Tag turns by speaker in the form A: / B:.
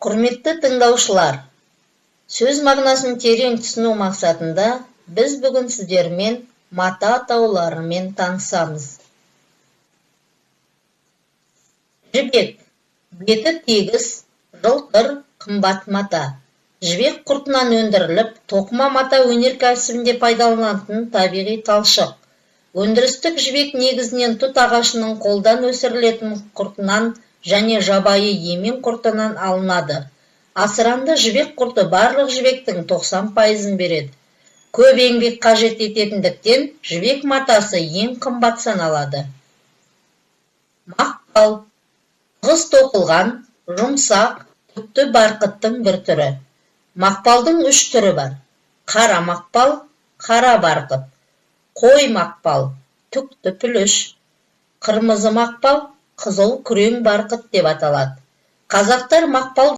A: Құрметті тыңдаушылар, сөз мағынасын терең түсіну мақсатында біз бүгін сіздермен мата атауларымен танысамыз. Жібек беті тегіс, жылтыр, қымбат мата. Жібек құртынан өндіріліп, тоқыма мата өнеркәсібінде пайдаланылатын табиғи талшық. Өндірістік жібек негізінен тұт ағашының қолдан өсірілетін құртынан және жабайы емен құртынан алынады. Асыранды жібек құрты барлық жібектің 90%-ын береді. Көп еңбек қажет ететіндіктен жібек матасы ең қымбат саналады. Мақпал тығыз тоқылған, жұмсақ, түкті барқыттың бір түрі. Мақпалдың үш түрі бар: қара мақпал, қара барқыт, қой мақпал, түкті пүліш, қырмызы мақпал, қызыл күрең барқыт деп аталады. Қазақтар мақпал